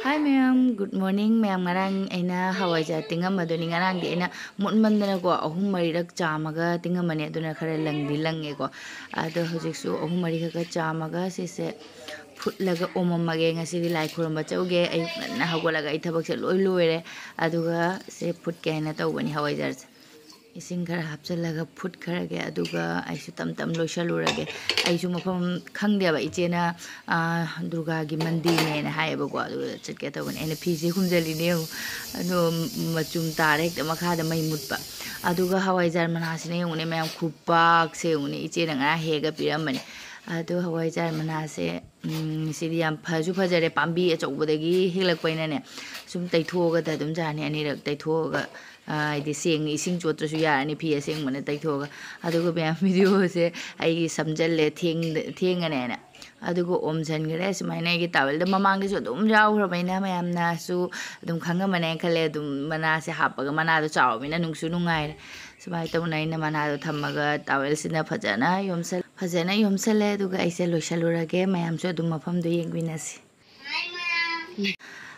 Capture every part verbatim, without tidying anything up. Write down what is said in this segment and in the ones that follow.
Hi ꯃꯌꯥꯝ, good morning ꯃꯌꯥꯝ꯫ ꯉꯔꯥꯡ ꯑꯩꯅ ꯍꯋꯥꯏꯖꯥꯔ ꯇꯤꯡꯉꯝꯕꯗꯨꯅꯤ, ꯉꯔꯥꯡꯗꯤ ꯑꯩꯅ ꯃꯨꯠꯃꯟꯗꯅꯀꯣ ꯑꯍꯨꯝ ꯃꯔꯤꯔꯛ ꯆꯥꯝꯃꯒ ꯇꯤꯡꯉꯝꯕꯅꯦ, ꯑꯗꯨꯅ ꯈꯔ ꯂꯪꯗꯤ ꯂꯪꯉꯦꯀꯣ꯫ ꯑꯗꯣ ꯍꯧꯖꯤꯛꯁꯨ ꯑꯍꯨꯝ ꯃꯔꯤꯈꯛꯀ ꯆꯥꯝꯃꯒ ꯁꯤꯁꯦ ꯐꯨꯠꯂꯒ ꯑꯣꯝꯃꯝꯃꯒꯦ꯫ ꯉꯁꯤꯗꯤ ꯂꯥꯏ ꯈꯨꯔꯨꯝꯕ ꯆꯠꯎꯒꯦ꯫ ꯑꯩ ꯉꯟꯅ ꯍꯧꯒꯠꯂꯒ ꯑꯩ ꯊꯕꯛꯁꯦ ꯂꯣꯏ ꯂꯣꯏꯔꯦ꯫ ꯑꯗꯨꯒ ꯁꯦ ꯐꯨꯠꯀꯦ ꯍꯥꯏꯅ ꯇꯧꯕꯅꯤ ꯍꯋꯥꯏꯖꯥꯔꯁꯦ꯫ ꯏꯁꯤꯡ ꯈꯔ ꯍꯥꯞꯆꯤꯜꯂꯒ ꯐꯨꯠꯈ꯭ꯔꯒꯦ, ꯑꯗꯨꯒ ꯑꯩꯁꯨ ꯇꯞ ꯇꯞ ꯂꯣꯏꯁꯜꯂꯨꯔꯒꯦ꯫ ꯑꯩꯁꯨ ꯃꯐꯝ ꯈꯪꯗꯦꯕ, ꯏꯆꯦꯅ, ꯑꯥ, ꯗꯨꯔꯒꯥꯒꯤ ꯃꯟꯗꯤꯔꯅꯦꯅ ꯍꯥꯏꯌꯦꯕꯀꯣ, ꯑꯗꯨꯒ ꯆꯠꯀꯦ ꯇꯧꯕꯅꯦ꯫ ꯑꯩꯅ ꯐꯤꯁꯦ ꯍꯨꯝꯖꯜꯂꯤꯅꯦ ꯌꯦꯡꯉꯨ, ꯑꯗꯣ ꯃꯆꯨꯝ ꯇꯥꯔꯦ ꯍꯦꯛꯇ ꯃꯈꯥꯗ ꯃꯩ ꯃꯨꯠꯄ꯫ ꯑꯗꯨꯒ ꯍꯋꯥꯏꯖꯥꯔ ꯃꯅꯥꯁꯤꯅ ꯌꯦꯡꯉꯨꯅꯦ ꯃꯌꯥꯝ, ꯈꯨꯄꯥꯛꯁꯦ ꯌꯦꯡꯉꯨꯅꯦ, ꯏꯆꯦꯅ ꯉꯔꯥꯡ ꯍꯦꯛꯑꯒ ꯄꯤꯔꯝꯕꯅꯦ꯫ ꯑꯗꯣ ꯍꯋꯥꯏꯖꯥꯔ ꯃꯅꯥꯁꯦ ꯎꯝ, ꯁꯤꯗꯤ ꯌꯥꯝ ꯐꯁꯨ ꯐꯖꯔꯦ, ꯄꯥꯝꯕꯤ ꯑꯆꯧꯕꯗꯒꯤ ꯍꯦꯛꯂꯛꯄꯅꯤꯅꯅꯦ꯫ ꯁꯨꯝ ꯇꯩꯊꯣꯛꯑꯒꯗ ꯑꯗꯨꯝ ꯌꯥꯅꯤ, ꯑꯅꯤꯔꯛ ꯇꯩꯊꯣꯛꯑꯒ, ꯑ, ꯍꯥꯏꯗꯤ ꯁꯦꯡ-, ꯏꯁꯤꯡ ꯆꯣꯠꯇ꯭ꯔꯁꯨ ꯌꯥꯔꯅꯤ, ꯐꯤ ꯑꯁꯦꯡꯕꯅ ꯇꯩꯊꯣꯛꯑꯒ꯫ ꯑꯗꯨꯒ ꯃꯌꯥꯝ ꯚꯤꯗꯤꯑꯣꯁꯦ ꯑꯩꯒꯤ ꯁꯝꯖꯜꯂꯦ, ꯊꯦꯡ-, ꯊꯦꯡꯉꯅꯦꯅ꯫ ꯑꯗꯨꯒ ꯑꯣꯝꯁꯟꯈ꯭ꯔꯦ ꯁꯨꯃꯥꯏꯅ ꯑꯩꯒꯤ ꯇꯥꯋꯦꯜꯗ꯫ ꯃꯃꯥꯡꯗꯁꯨ ꯑꯗꯨꯝ ꯌꯥꯎꯈ꯭ꯔꯕꯅꯤꯅ ꯃꯌꯥꯝꯅꯁꯨ ꯑꯗꯨꯝ ꯈꯪꯉꯝꯃꯅꯦꯅ ꯈꯜꯂꯦ꯫ ꯑꯗꯨꯝ ꯃꯅꯥꯁꯦ ꯍꯥꯞꯄꯒ, ꯃꯅꯥꯗꯣ ꯆꯥꯎꯔꯕꯅꯤꯅ ꯅꯨꯡꯁꯨ ꯅꯨꯡꯉꯥꯏꯔꯦ꯫ ꯁꯨꯃꯥꯏꯅ ꯇꯧꯅ ꯑꯩꯅ ꯃꯅꯥꯗꯣ ꯊꯝꯃꯒ ꯇꯥꯋꯦꯜꯁꯤꯅ ꯐꯖꯅ ꯌꯣꯝꯁꯜ-, ꯐꯖꯅ ꯌꯣꯝꯁꯜꯂꯦ꯫ ꯑꯗꯨꯒ ꯑꯩꯁꯦ ꯂꯣꯏꯁꯜꯂꯨꯔꯒꯦ, ꯃꯌꯥꯝꯁꯨ ꯑꯗꯨꯝ ꯃꯐꯝꯗꯣ ꯌꯦꯡꯃꯤꯟꯅꯁꯤ꯫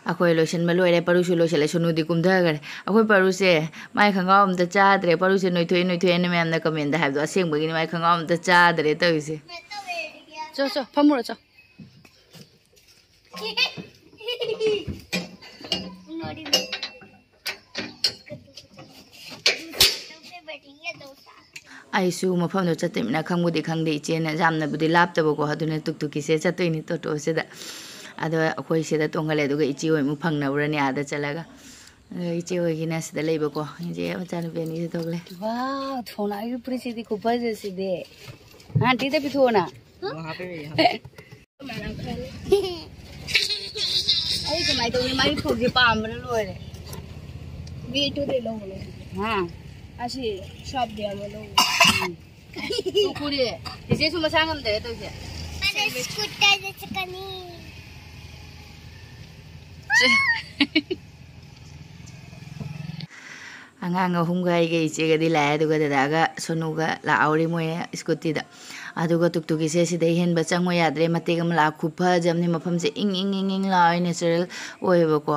ꯑꯩꯈꯣꯏ ꯂꯣꯏꯁꯟꯕ ꯂꯣꯏꯔꯦ, ꯄꯔꯨꯁꯨ ꯂꯣꯏꯁꯜꯂꯦ, ꯁꯣꯅꯨꯗꯤ ꯀꯨꯝꯊꯈ꯭ꯔꯦ꯫ ꯑꯩꯈꯣꯏ ꯄꯔꯨꯁꯦ ꯃꯥꯏ ꯈꯣꯡꯒ꯭ꯔꯥꯎ ꯑꯝꯇ ꯆꯥꯗ꯭ꯔꯦ, ꯄꯔꯨꯁꯦ ꯅꯣꯏꯊꯣꯛꯑꯦ ꯅꯣꯏꯊꯣꯛꯑꯦꯅ ꯃꯌꯥꯝꯅ ꯀꯃꯦꯟꯗ ꯍꯥꯏꯕꯗꯣ ꯑꯁꯦꯡꯕꯒꯤꯅꯤ, ꯃꯥꯏ ꯈꯣꯡꯒ꯭ꯔꯥꯎ ꯑꯝꯇ ꯆꯥꯗ꯭ꯔꯦ ꯇꯧꯔꯤꯁꯦ꯫ ꯆꯣ ꯆꯣ ꯐꯝꯃꯨꯔꯣ ꯆꯣ꯫ ꯑꯩꯁꯨ ꯃꯐꯝꯗꯣ ꯆꯠꯇꯣꯏꯃꯤꯅ ꯈꯪꯕꯨꯗꯤ ꯈꯪꯗꯦ, ꯏꯆꯦꯅ ꯌꯥꯝꯅꯕꯨꯗꯤ ꯂꯥꯞꯇꯕꯀꯣ, ꯑꯗꯨꯅ ꯇꯨꯛꯇꯨꯛꯀꯤꯁꯦ ꯆꯠꯇꯣꯏꯅꯤ ꯇꯣꯇꯣꯁꯤꯗ꯫ ꯑꯗꯣ ꯑꯩꯈꯣꯏ ꯁꯤꯗ ꯇꯣꯡꯍꯜꯂꯦ, ꯑꯗꯨꯒ ꯏꯆꯦ ꯍꯣꯏ ꯑꯃꯨꯛ ꯐꯪꯅꯕ꯭ꯔꯅꯤ ꯑꯥꯗ ꯆꯠꯂꯒ꯫ ꯑꯗꯣ ꯏꯆꯦ ꯍꯣꯏꯒꯤꯅ ꯁꯤꯗ ꯂꯩꯕꯀꯣ, ꯏꯆꯦ ꯃꯆꯥꯅꯨꯄꯤ ꯑꯅꯤꯁꯦ ꯊꯣꯛꯂꯦ꯫ ꯋꯥꯎ, ꯊꯣꯡꯅꯥꯎꯒꯤ ꯐꯨꯔꯤꯠꯁꯤꯗꯤ ꯈꯨꯐꯖꯁꯤꯗꯤ꯫ ꯑꯟꯇꯤꯗ ꯄꯤꯊꯣꯛꯑꯣꯅ꯫ ꯑꯩ ꯀꯃꯥꯏꯅ ꯇꯧꯅꯤ? ꯃꯥꯒꯤ ꯐꯨꯔꯤꯠꯁꯦ ꯄꯥꯝꯕꯅ ꯂꯣꯏꯔꯦ꯫ ꯕꯤ ꯇꯨꯗꯩ ꯂꯧꯕꯅꯦ꯫ ꯍꯥ? ꯑꯁꯤ ꯁꯣꯞꯇ ꯑꯃ ꯂꯧꯕ꯫ ꯎꯝ꯫ ꯀꯨꯀꯨꯔꯤ, ꯏꯆꯦꯁꯨ ꯃꯁꯥ ꯉꯝꯗꯔꯦ ꯇꯧꯔꯤꯁꯦ꯫ ꯑꯗ ꯁ꯭ꯀꯨꯇꯔꯗ ꯆꯠꯀꯅꯤ꯫ ꯑꯉꯥꯡ ꯑꯍꯨꯝꯒ ꯑꯩꯒ ꯏꯆꯦꯒꯗꯤ ꯂꯥꯛꯑꯦ, ꯑꯗꯨꯒ ꯗꯗꯥꯒ ꯁꯣꯅꯨꯒ ꯂꯥꯛꯍꯧꯔꯤ ꯃꯣꯏ ꯁ꯭ꯀꯨꯇꯤꯗ꯫ ꯑꯗꯨꯒ ꯇꯨꯛꯇꯨꯀꯤꯁꯦ ꯁꯤꯗꯩ ꯍꯦꯟꯕ ꯆꯪꯉꯨ ꯌꯥꯗ꯭ꯔꯦ꯫ ꯃꯇꯦꯛ ꯑꯃ ꯂꯥꯛꯑ ꯈꯨꯐꯖ ꯑꯃꯅꯤ꯫ ꯃꯐꯝꯁꯦ ꯏꯪ ꯏꯪ ꯏꯪ ꯏꯪ ꯂꯥꯎꯋꯦ, natural ꯑꯣꯏꯌꯦꯕꯀꯣ꯫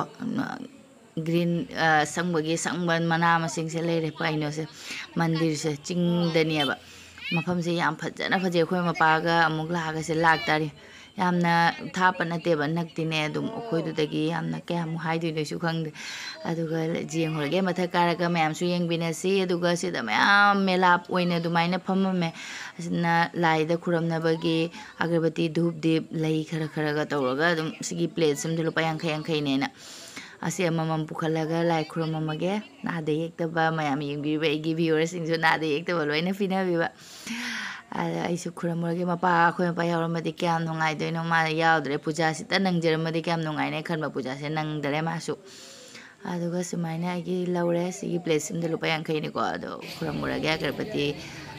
Green, ꯑ, ꯑꯁꯪꯕꯒꯤ ꯑꯁꯪꯕ ꯃꯅꯥ ꯃꯁꯤꯡꯁꯦ ꯂꯩꯔꯦ꯫ ꯀꯩꯅꯣꯁꯦ, ꯃꯟꯗꯤꯔꯁꯦ ꯆꯤꯡꯗꯅꯦꯕ꯫ ꯃꯐꯝꯁꯦ ꯌꯥꯝ ꯐꯖꯅ ꯐꯖꯩ꯫ ꯑꯩꯈꯣꯏ ꯃꯄꯥꯒ ꯑꯃꯨꯛ ꯂꯥꯛꯑꯒ ꯁꯤ ꯂꯥꯛꯇꯥꯔꯤ꯫ ꯌꯥꯝꯅ ꯊꯥꯞꯄ ꯅꯠꯇꯦꯕ, ꯅꯛꯇꯤꯅꯦ꯫ ꯑꯗꯨꯝ ꯑꯩꯈꯣꯏꯗꯨꯗꯒꯤ ꯌꯥꯝꯅ ꯀꯌꯥꯃꯨꯛ ꯍꯥꯏꯗꯣꯏꯅꯣ ꯑꯩꯁꯨ ꯈꯪꯗꯦ꯫ ꯑꯗꯨꯒ ꯌꯦꯡꯉꯨꯔꯒꯦ, ꯃꯊꯛ ꯀꯥꯔꯒ ꯃꯌꯥꯝꯁꯨ ꯌꯦꯡꯕꯤꯅꯁꯤ꯫ ꯑꯗꯨꯒ ꯁꯤꯗ ꯃꯌꯥꯝ ꯃꯦꯂꯥꯞ ꯑꯣꯏꯅ ꯑꯗꯨꯃꯥꯏꯅ ꯐꯝꯃꯝꯃꯦ꯫ ꯑꯁꯤꯅ ꯂꯥꯏꯗ ꯈꯨꯔꯝꯅꯕꯒꯤ ꯑꯒꯔꯕꯇꯤ, ꯙꯨꯞ, ꯗꯤꯞ, ꯂꯩ ꯈꯔ ꯈꯔꯒ ꯇꯧꯔꯒ ꯑꯗꯨꯝ ꯁꯤꯒꯤ plateꯁꯤꯃꯗ ꯂꯨꯄꯥ ꯌꯥꯡꯈꯩ ꯌꯥꯡꯈꯩꯅꯦꯅ꯫ ꯑꯁꯤ ꯑꯃꯃꯝ ꯄꯨꯈꯠꯂꯒ ꯂꯥꯏ ꯈꯨꯔꯨꯝꯃꯝꯃꯒꯦ꯫ ꯅꯥꯗ ꯌꯦꯛꯇꯕ ꯃꯌꯥꯝ ꯌꯦꯡꯕꯤꯔꯤꯕ ꯑꯩꯒꯤ viewerꯁꯤꯡꯁꯨ ꯅꯥꯗ ꯌꯦꯛꯇꯕ ꯂꯣꯏꯅ ꯄꯤꯅꯕꯤꯕ꯫ ꯑꯗ ꯑꯩꯁꯨ ꯈꯨꯔꯨꯝꯃꯨꯔꯒꯦ꯫ ꯃꯄꯥ, ꯑꯩꯈꯣꯏ ꯃꯄꯥ ꯌꯥꯎꯔꯝꯃꯗꯤ ꯀꯌꯥꯝ ꯅꯨꯡꯉꯥꯏꯗꯣꯏꯅꯣ꯫ ꯃꯥꯅ ꯌꯥꯎꯗ꯭ꯔꯦ, ꯄꯨꯖꯥꯁꯤꯇ ꯅꯪꯖꯔꯝꯃꯗꯤ ꯀꯌꯥꯝ ꯅꯨꯡꯉꯥꯏꯅꯦ ꯈꯟꯕ, ꯄꯨꯖꯥꯁꯦ ꯅꯪꯗꯔꯦ ꯃꯥꯁꯨ꯫ ꯑꯗꯨꯒ ꯁꯨꯃꯥꯏꯅ ꯑꯩꯒꯤ ꯂꯧꯔꯦ꯫ ꯁꯤꯒꯤ plateꯁꯤꯃꯗ ꯂꯨꯄꯥ ꯌꯥꯡꯈꯩꯅꯤꯀꯣ꯫ ꯑꯗꯣ ꯈꯨꯔꯨꯝꯃꯨꯔꯒꯦ, ꯑꯒꯔꯕꯇꯤ,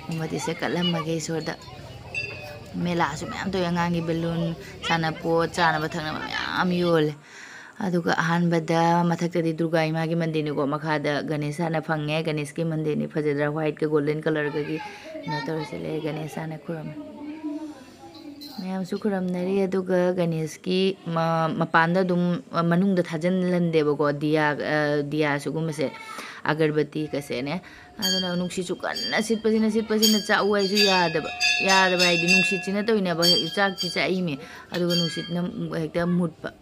ꯃꯣꯝꯕꯇꯤꯁꯦ ꯀꯠꯂꯝꯃꯒꯦ ꯏꯁꯣꯔꯗ꯫ ꯃꯦꯂꯥꯁꯨ ꯃꯌꯥꯝ ꯇꯧꯋꯦ꯫ ꯑꯉꯥꯡꯒꯤ balloon, ꯁꯥꯟꯅꯄꯣꯠ, ꯆꯥꯅꯕ ꯊꯛꯅꯕ ꯃꯌꯥꯝ ꯌꯣꯜꯂꯦ꯫ ꯑꯗꯨꯒ ꯑꯍꯥꯟꯕꯗ ꯃꯊꯛꯇꯗꯤ ꯗꯨꯔꯒꯥ ꯏꯃꯥꯒꯤ ꯃꯟꯗꯤꯔꯅꯤꯀꯣ, ꯃꯈꯥꯗ ꯒꯅꯦꯁ ꯍꯥꯟꯅ ꯐꯪꯉꯦ꯫ ꯒꯅꯦꯁꯀꯤ ꯃꯟꯗꯤꯔꯅꯤ, ꯐꯖꯗ꯭ꯔꯥ? Whiteꯀ golden colourꯒꯒꯤ ꯀꯩꯅꯣ ꯇꯧꯔꯤꯁꯦ ꯂꯩ꯫ ꯒꯅꯦꯁ ꯍꯥꯟꯅ ꯈꯨꯔꯨꯝꯃꯦ꯫ ꯃꯌꯥꯝꯁꯨ ꯈꯨꯔꯨꯝꯅꯔꯤ꯫ ꯑꯗꯨꯒ ꯒꯅꯦꯁꯀꯤ ꯃ-, ꯃꯄꯥꯟꯗ ꯑꯗꯨꯝ, ꯃꯅꯨꯡꯗ ꯊꯥꯖꯤꯜꯍꯟꯗꯦꯕꯀꯣ, ꯗꯤꯌꯥ, ꯑ, ꯗꯤꯌꯥ ꯁꯤꯒꯨꯝꯕꯁꯦ, ꯑꯒꯔꯕꯇꯤꯒꯁꯦꯅꯦ꯫ ꯑꯗꯨꯅ ꯅꯨꯡꯁꯤꯠꯁꯨ ꯀꯟꯅ ꯁꯤꯠꯄꯁꯤꯅ, ꯁꯤꯠꯄꯁꯤꯅ ꯆꯥꯛꯎ ꯍꯥꯏꯁꯨ ꯌꯥꯗꯕ꯫ ꯌꯥꯗꯕ ꯍꯥꯏꯗꯤ ꯅꯨꯡꯁꯤꯠꯁꯤꯅ ꯇꯧꯔꯤꯅꯦꯕ, ꯆꯥꯛꯇꯤ ꯆꯥꯛꯏꯃꯤ, ꯑꯗꯨꯒ ꯅꯨꯡꯁꯤꯠꯅ ꯍꯦꯛꯇ ꯃꯨꯠꯄ꯫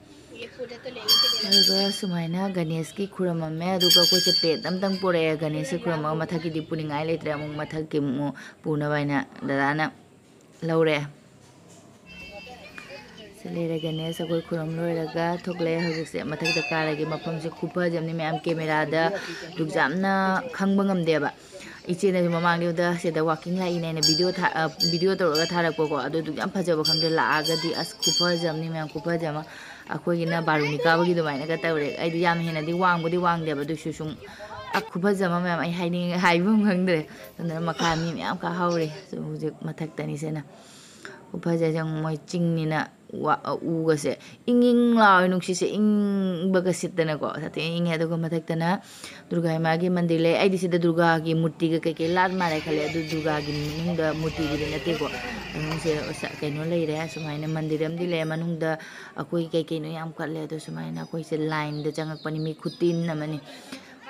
ꯑꯗꯨꯒ ꯁꯨꯃꯥꯏꯅ ꯒꯅꯦꯁꯀꯤ ꯈꯨꯔꯝꯃꯝꯃꯦ꯫ ꯑꯗꯨꯒ ꯑꯩꯈꯣꯏꯁꯦ plate ꯑꯝꯇꯪ ꯄꯨꯔꯛꯑꯦ꯫ ꯒꯅꯦꯁꯁꯦ ꯈꯨꯔꯝꯃꯒ ꯃꯊꯛꯀꯤꯗꯤ ꯄꯨꯅꯤꯡꯉꯥꯏ ꯂꯩꯇ꯭ꯔꯦ, ꯑꯃꯨꯛ ꯃꯊꯛꯀꯤ ꯑꯃꯨꯛ ꯄꯨꯅꯕ ꯍꯥꯏꯅ ꯗꯗꯥꯅ ꯂꯧꯔꯦ꯫ ꯁꯤ ꯂꯩꯔꯦ ꯒꯅꯦꯁ꯫ ꯑꯩꯈꯣꯏ ꯈꯨꯔꯨꯝ ꯂꯣꯏꯔꯒ ꯊꯣꯛꯂꯛꯑꯦ꯫ ꯍꯧꯖꯤꯛꯁꯦ ꯃꯊꯛꯇ ꯀꯥꯔꯒꯦ꯫ ꯃꯐꯝꯁꯦ ꯈꯨꯐꯖ ꯑꯃꯅꯤ, ꯃꯌꯥꯝ cameraꯗ ꯑꯗꯨꯛ ꯌꯥꯝꯅ ꯈꯪꯕ ꯉꯝꯗꯦꯕ꯫ ꯏꯆꯦꯅꯁꯨ ꯃꯃꯥꯡꯗ ꯁꯤꯗ walking ꯂꯥꯛꯏꯅꯦꯅ video ꯊꯥ-, ꯑ, video ꯇꯧꯔꯒ ꯊꯥꯔꯛꯄꯀꯣ꯫ ꯑꯗꯨ ꯑꯗꯨꯛ ꯌꯥꯝ ꯐꯖꯕ ꯈꯪꯗꯦ꯫ ꯂꯥꯛꯑꯒꯗꯤ ꯑꯁ ꯈꯨꯐꯖ ꯑꯃꯅꯤ ꯃꯌꯥꯝ, ꯈꯨꯐꯖ ꯑꯃ꯫ ꯑꯩꯈꯣꯏꯒꯤꯅ ꯕꯥꯔꯨꯅꯤ ꯀꯥꯕꯒꯤ ꯑꯗꯨꯃꯥꯏꯅꯒ ꯇꯧꯔꯦ꯫ ꯑꯩꯗꯤ ꯌꯥꯝ ꯍꯦꯟꯅꯗꯤ ꯋꯥꯡꯕꯨꯗꯤ ꯋꯥꯡꯗꯦꯕ, ꯑꯗꯨꯏꯁꯨ ꯁꯨꯝ, ꯑ, ꯈꯨꯐꯖ ꯑꯃ ꯃꯌꯥꯝ, ꯑꯩ ꯍꯥꯏꯅꯤꯡ-, ꯍꯥꯏꯕ ꯑꯃ ꯈꯪꯗ꯭ꯔꯦ꯫ ꯑꯗꯨꯅ ꯃꯈꯥ ꯃꯤ ꯃꯌꯥꯝ ꯀꯥꯍꯧꯔꯦ꯫ ꯍꯧꯖꯤꯛ ꯃꯊꯛꯇꯅꯤ ꯁꯤꯅ꯫ ꯈꯨꯐꯖꯁꯦ ꯑꯃꯨꯛ ꯃꯣꯏ ꯆꯤꯡꯅꯤꯅ ꯎꯒꯁꯦ ꯏꯪ ꯏꯪ ꯂꯥꯎꯋꯦ, ꯅꯨꯡꯁꯤꯠꯁꯦ ꯏꯪꯕꯒ ꯁꯤꯠꯇꯅꯀꯣ, ꯁꯥꯊꯤꯅ ꯏꯪꯉꯦ꯫ ꯑꯗꯨꯒ ꯃꯊꯛꯇꯅ ꯗꯨꯔꯒꯥ ꯏꯃꯥꯒꯤ ꯃꯟꯗꯤꯔ ꯂꯩ꯫ ꯑꯩꯗꯤ ꯁꯤꯗ ꯗꯨꯔꯒꯥꯒꯤ ꯃꯨꯔꯇꯤꯒ ꯀꯩꯀꯩ ꯂꯥꯠ ꯃꯥꯜꯂꯦ ꯈꯜꯂꯦ꯫ ꯑꯗꯨ ꯗꯨꯔꯒꯥꯒꯤ ꯃꯅꯨꯡꯗ ꯃꯨꯔꯇꯤꯒꯤꯗꯤ ꯅꯠꯇꯦꯀꯣ꯫ ꯃꯅꯨꯡꯁꯦ ꯀꯩꯅꯣ ꯂꯩꯔꯦ, ꯁꯨꯃꯥꯏꯅ ꯃꯟꯗꯤꯔ ꯑꯃꯗꯤ ꯂꯩꯔꯦ꯫ ꯃꯅꯨꯡꯗ ꯑꯩꯈꯣꯏ ꯀꯩ ꯀꯩꯅꯣ ꯌꯥꯝ ꯀꯠꯂꯦ꯫ ꯑꯗꯣ ꯁꯨꯃꯥꯏꯅ ꯑꯩꯈꯣꯏꯁꯦ ꯂꯥꯏꯟꯗ ꯆꯪꯉꯛꯄꯅꯤ, ꯃꯤ ꯈꯨꯇꯤꯟ ꯑꯃꯅꯤ꯫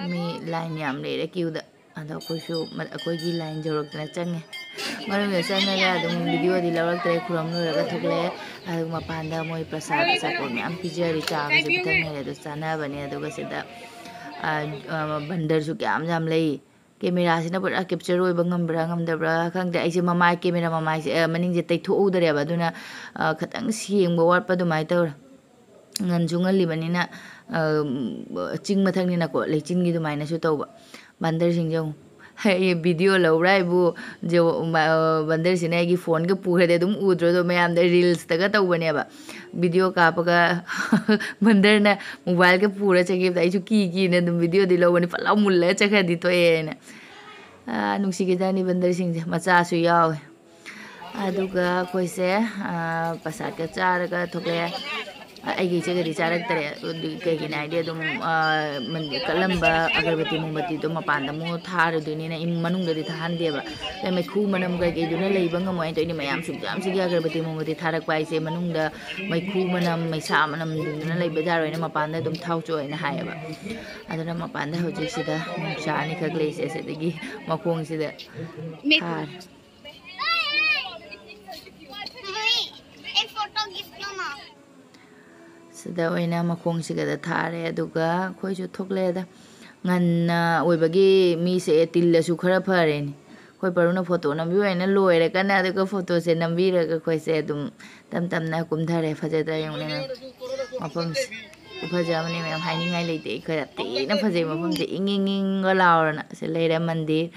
ꯃꯤ ꯂꯥꯏꯟ ꯌꯥꯝ ꯂꯩꯔꯦ ꯀ꯭ꯌꯨꯗ꯫ ꯑꯗꯣ ꯑꯩꯈꯣꯏꯁꯨ ꯃ-, ꯑꯩꯈꯣꯏꯒꯤ ꯂꯥꯏꯟ ꯌꯧꯔꯛꯇꯅ ꯆꯪꯉꯦ꯫ ꯃꯅꯨꯡꯗ ꯆꯪꯉꯒ ꯑꯗꯨꯝ ꯚꯤꯗꯤꯑꯣꯗꯤ ꯂꯧꯔꯛꯇ꯭ꯔꯦ, ꯈꯨꯔꯨꯝ ꯂꯣꯏꯔꯒ ꯊꯣꯛꯂꯛꯑꯦ꯫ ꯑꯗꯨꯒ ꯃꯄꯥꯟꯗ ꯃꯣꯏ ꯄ꯭ꯔꯁꯥꯗ ꯑꯆꯥꯄꯣꯠ ꯃꯌꯥꯝ ꯄꯤꯖꯔꯤ, ꯆꯥꯒꯁꯨ ꯄꯤꯊꯛꯅꯔꯦ꯫ ꯑꯗꯨ ꯆꯥꯅꯕꯅꯦ꯫ ꯑꯗꯨꯒ ꯁꯤꯗ, ꯑ, ꯑ, ꯕꯟꯗꯔꯁꯨ ꯀꯌꯥꯝ ꯌꯥꯝ ꯂꯩ꯫ ꯀꯦꯃꯦꯔꯥꯁꯤꯅ ꯄꯨꯔꯥ ꯀꯦꯞꯆꯔ ꯑꯣꯏꯕ ꯉꯝꯕ꯭ꯔꯥ ꯉꯝꯗꯕ꯭ꯔꯥ ꯈꯪꯗꯦ꯫ ꯑꯩꯁꯦ ꯃꯃꯥꯏ, ꯀꯦꯃꯦꯔꯥ ꯃꯃꯥꯏꯁꯦ, ꯑ, ꯃꯅꯤꯡꯁꯦ ꯇꯩꯊꯣꯛꯍꯧꯗꯔꯦꯕ꯫ ꯑꯗꯨꯅ, ꯑ, ꯈꯤꯇꯪ ꯁꯦꯡꯕ ꯋꯥꯠꯄ ꯑꯗꯨꯃꯥꯏꯅ ꯇꯧꯔꯦ꯫ ꯉꯟꯁꯨ ꯉꯜꯂꯤꯕꯅꯤꯅ, ꯑ, ꯆꯤꯡ ꯃꯊꯛꯅꯤꯅꯀꯣ, ꯂꯩꯆꯤꯟꯒꯤ ꯑꯗꯨꯃꯥꯏꯅꯁꯨ ꯇꯧꯕ꯫ ꯕꯟꯗꯔꯁꯤꯡꯁꯦ ꯌꯦꯡꯉꯨ꯫ ꯑꯩ ꯚꯤꯗꯤꯑꯣ ꯂꯧꯕ꯭ꯔꯥ ꯍꯥꯏꯕꯨ, ꯖꯦ-, ꯃ-, ꯑ, ꯕꯟꯗꯔꯁꯤꯅ ꯑꯩꯒꯤ ꯐꯣꯟꯒ ꯄꯨꯈ꯭ꯔꯗꯤ ꯑꯗꯨꯝ ꯎꯗ꯭ꯔꯣ? ꯑꯗꯣ ꯃꯌꯥꯝꯗ ꯔꯤꯜꯁꯇꯒ ꯇꯧꯕꯅꯦꯕ꯫ ꯚꯤꯗꯤꯑꯣ ꯀꯥꯞꯄꯒ ꯕꯟꯗꯔꯅ ꯃꯣꯕꯥꯏꯜꯒ ꯄꯨꯔ ꯆꯠꯈꯤꯕꯗ ꯑꯩꯁꯨ ꯀꯤ ꯀꯤꯅ ꯑꯗꯨꯝ ꯚꯤꯗꯤꯑꯣꯗꯤ ꯂꯧꯕꯅꯤ, ꯐꯠ ꯂꯥꯎ ꯃꯨꯜꯂꯒ ꯆꯠꯈ꯭ꯔꯗꯤ ꯊꯣꯛꯑꯦꯅ꯫ ꯑ, ꯅꯨꯡꯁꯤꯈꯤꯖꯥꯠꯅꯤ ꯕꯟꯗꯔꯁꯤꯡꯁꯦ, ꯃꯆꯥꯁꯨ ꯌꯥꯎꯋꯦ꯫ ꯑꯗꯨꯒ ꯑꯩꯈꯣꯏꯁꯦ, ꯑ, ꯄ꯭ꯔꯁꯥꯗꯀ ꯆꯥꯔꯒ ꯊꯣꯛꯂꯛꯑꯦ꯫ ꯑ, ꯑꯩꯒꯤ ꯏꯆꯦꯒꯗꯤ ꯆꯥꯔꯛꯇꯔꯦ꯫ ꯑꯗꯨ ꯀꯩꯒꯤꯅꯣ ꯍꯥꯏꯗꯤ ꯑꯗꯨꯝ, ꯑ, ꯃꯟ-, ꯀꯠꯂꯝꯕ ꯑꯒꯔꯕꯇꯤ ꯃꯣꯝꯕꯇꯤꯗꯣ ꯃꯄꯥꯟꯗ ꯑꯃꯨꯛ ꯊꯥꯔꯨꯗꯣꯏꯅꯤꯅ ꯏꯃꯨꯡ ꯃꯅꯨꯡꯗꯗꯤ ꯊꯥꯍꯟꯗꯦꯕ꯫ ꯑꯗꯩ ꯃꯩꯈꯨ ꯃꯅꯝ ꯀꯩꯀꯩꯗꯨꯅ ꯂꯩꯕ ꯉꯝꯃꯣꯏ ꯍꯥꯏꯅ ꯇꯧꯏꯅꯦ꯫ ꯃꯌꯥꯝ ꯁꯨꯛꯌꯥꯝꯁꯤꯒꯤ ꯑꯒꯔꯕꯇꯤ ꯃꯣꯝꯕꯇꯤ ꯊꯥꯔꯛꯄ ꯍꯥꯏꯁꯦ ꯃꯅꯨꯡꯗ ꯃꯩꯈꯨ ꯃꯅꯝ, ꯃꯩꯁꯥ ꯃꯅꯝꯗꯨꯅ ꯂꯩꯕ ꯌꯥꯔꯣꯏꯅ ꯃꯄꯥꯟꯗ ꯑꯗꯨꯝ ꯊꯥꯎꯆꯣ ꯍꯥꯏꯅ ꯍꯥꯏꯌꯦꯕ꯫ ꯑꯗꯨꯅ ꯃꯄꯥꯟꯗ ꯍꯧꯖꯤꯛꯁꯤꯗ ꯅꯨꯡꯁꯥ ꯑꯅꯤꯈꯛ ꯂꯩꯁꯦ, ꯑꯁꯤꯗꯒꯤ ꯃꯈꯣꯡꯁꯤꯗ ꯊꯥꯔꯦ꯫ एक फोटो गिफ्ट लो ना। ꯁꯤꯗ ꯑꯣꯏꯅ ꯃꯈꯣꯡꯁꯤꯒꯗ ꯊꯥꯔꯦ, ꯑꯗꯨꯒ ꯑꯩꯈꯣꯏꯁꯨ ꯊꯣꯛꯂꯛꯑꯦꯗ꯫ ꯉꯟꯅ ꯑꯣꯏꯕꯒꯤ ꯃꯤꯁꯦ ꯇꯤꯜꯂꯁꯨ ꯈꯔ ꯐꯔꯦꯅꯦ꯫ ꯑꯩꯈꯣꯏ ꯄꯔꯨꯅ ꯐꯣꯇꯣ ꯅꯝꯕꯤꯕ ꯑꯣꯏꯅ ꯂꯣꯏꯔꯦ ꯀꯟꯅ, ꯑꯗꯨꯒ ꯐꯣꯇꯣꯁꯦ ꯅꯝꯕꯤꯔꯒ ꯑꯩꯈꯣꯏꯁꯦ ꯑꯗꯨꯝ ꯇꯞ ꯇꯞꯅ ꯀꯨꯝꯊꯔꯦ꯫ ꯐꯖꯗ꯭ꯔꯥ ꯌꯦꯡꯉꯨꯅꯦ ꯃꯌꯥꯝ, ꯃꯐꯝꯁꯦ꯫ ꯈꯨꯐꯖ ꯑꯃꯅꯦ ꯃꯌꯥꯝ, ꯍꯥꯏꯅꯤꯡꯉꯥꯏ ꯂꯩꯇꯦ꯫ ꯑꯩꯈꯣꯏ ꯌꯥꯝ ꯊꯤꯅ ꯐꯖꯩ ꯃꯐꯝꯁꯦ, ꯏꯪ ꯏꯪ ꯏꯪꯒ ꯂꯥꯎꯔꯅ꯫ ꯁꯤ ꯂꯩꯔꯦ ꯃꯟꯗꯤꯔ,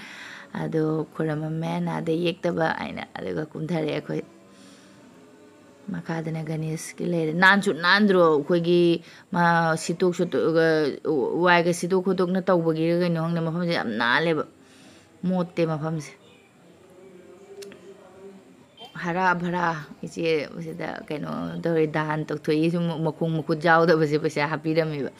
ꯑꯗꯨ ꯈꯨꯔꯝꯃꯝꯃꯦ, ꯅꯥꯗ ꯌꯦꯛꯇꯕ ꯍꯥꯏꯅ, ꯑꯗꯨꯒ ꯀꯨꯝꯊꯔꯦ ꯑꯩꯈꯣꯏ꯫ ꯃꯈꯥꯗꯅ ꯒꯅꯦꯁꯀꯤ ꯂꯩꯔꯦ꯫ ꯅꯥꯟꯁꯨ ꯅꯥꯟꯗ꯭ꯔꯣ? ꯑꯩꯈꯣꯏꯒꯤ ꯃꯥ ꯁꯤꯠꯇꯣꯛ ꯁꯤꯠꯇꯣꯛꯑꯒ ꯋꯥꯏꯒ ꯁꯤꯠꯇꯣꯛ ꯈꯣꯠꯇꯣꯛꯅ ꯇꯧꯕꯒꯤꯔ ꯀꯩꯅꯣ ꯈꯪꯗꯦ, ꯃꯐꯝꯁꯦ ꯌꯥꯝ ꯅꯥꯜꯂꯦꯕ, ꯃꯣꯠꯇꯦ ꯃꯐꯝꯁꯦ꯫ ꯍꯔꯥ ꯚꯔꯥ ꯏꯆꯦ ꯁꯤꯗ ꯀꯩꯅꯣ ꯇꯧꯔꯦ, ꯗꯥꯟ ꯇꯧꯊꯣꯛꯏ, ꯁꯨꯝ ꯃꯈꯣꯡ ꯃꯈꯨꯠ ꯌꯥꯎꯗꯕꯁꯦ ꯄꯩꯁꯥ ꯍꯥꯞꯄꯤꯔꯝꯃꯦꯕ꯫